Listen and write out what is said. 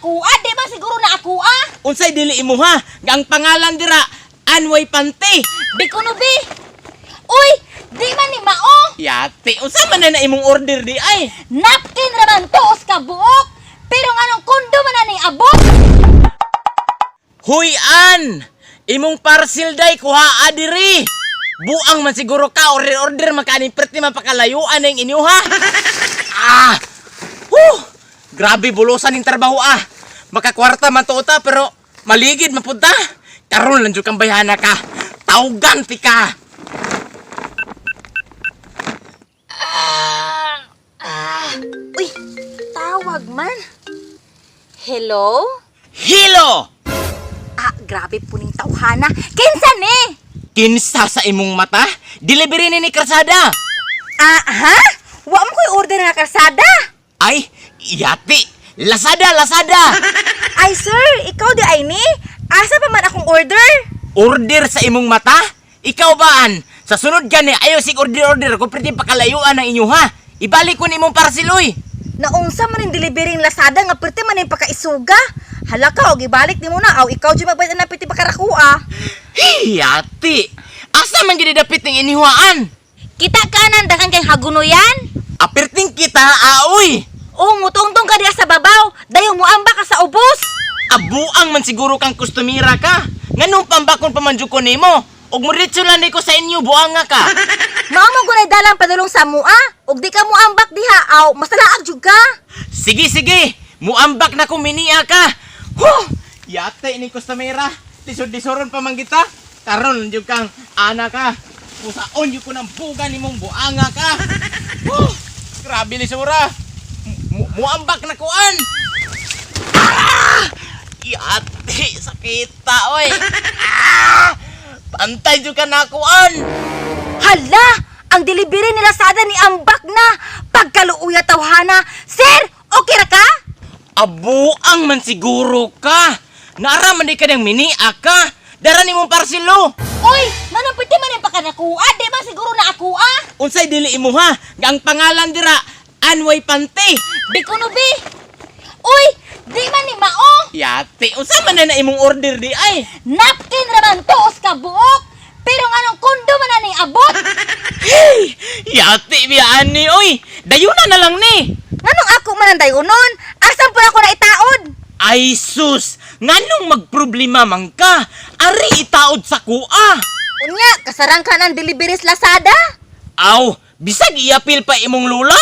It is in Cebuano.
ako ah. Di ba siguro na ako ah? Unsay dili imo ha? Nga ang pangalan dira Anway Pante. Bikuno bi. Uy, di man ni mao. Yati, unsa man na imong order di ay? Napkin raman tuos ka buok. Pero nganong kondo man na ning abot? Huy an! Imong parcel day kuha diri. Buang man siguro ka order order man kaning perti man pakalayuan ang inyo ha. Ah! Huh! Grabe bulusan ning trabaho ah. Makakwarta man to ta pero maligid man pud ta. Karon lang jud kang bayhana ka. Tawgan ti ka. Uy, tawag man. Hello? Hilo! Ah, grabe po ning tawhana. Kinsa ni? Kinsa sa imong mata? Delivery ni Krasada. Ah, ha? Wa mo ko'y order nga kalsada. Ay, yati. Lazada, Lazada. Ay, sir, ikaw di ay ni? Asa pa man akong order? Order sa imong mata? Ikaw ba an? Sa sunod gani ayaw sig order order ko pwede pakalayuan ang inyo ha. Ibalik ko ni imong parcel oy. Naunsa man ning delivery ng Lazada nga perti man ning pakaisuga. Hala ka, og ibalik nimo na aw ikaw jud magbayad na piti pakaraku ah. Hiyati. Asa man gid dapit ning inihuaan? Kita kanan dakan kay hagunoyan. Apirting kita aoy. O mutungtong ka diha sa babaw, dayon muamba ka sa ubos. Abuang man siguro kang kustumira ka. Nganong pambakon pa man jud ko nimo? Ug moritso lang ni ko sa inyo buanga ka. Mao mo gunay dalang padulong sa mua, ug di ka muambak diha aw masalaag jud ka. Sige sige, muambak na ko minia ka. Huh! Yate ni kustumira. Lisod-lisoron pa man kita. Karon jud kang ana ka. Pusaon jud ko ng buga nimong buanga ka. Huh! Grabe lisura. Muambak na kuan. Ah! Yate sakita oy. Ah! Pantay jud ka na kuan. Hala, ang delivery ni Lazada ni ambak na. Pagkaluoya tawhana. Sir, okay ra ka? Abuang man siguro ka. Naara man di ka ng minia ka. Dara nimong parselo. Uy, manong piti man yung pakanakuha, di ba siguro na ako ah? Unsay dili imo ha? Nga ang pangalan dira Anway Pante. Bikuno bi. Uy, di man ni mao. Yati, unsa man na imong order di ay? Napkin raman tuos ka buok. Pero nganong kondo man na ning abot? Hey, yati biyaan ni oy. Dayuna na lang ni. Nganong ako man ang dayunon? Asan po ako na itaod? Ay sus, nganong magproblema man ka? Ari itaod sa kuha. Unya, kasarang ka ng delivery sa Lazada. Aw, bisag iapil pa imong lula.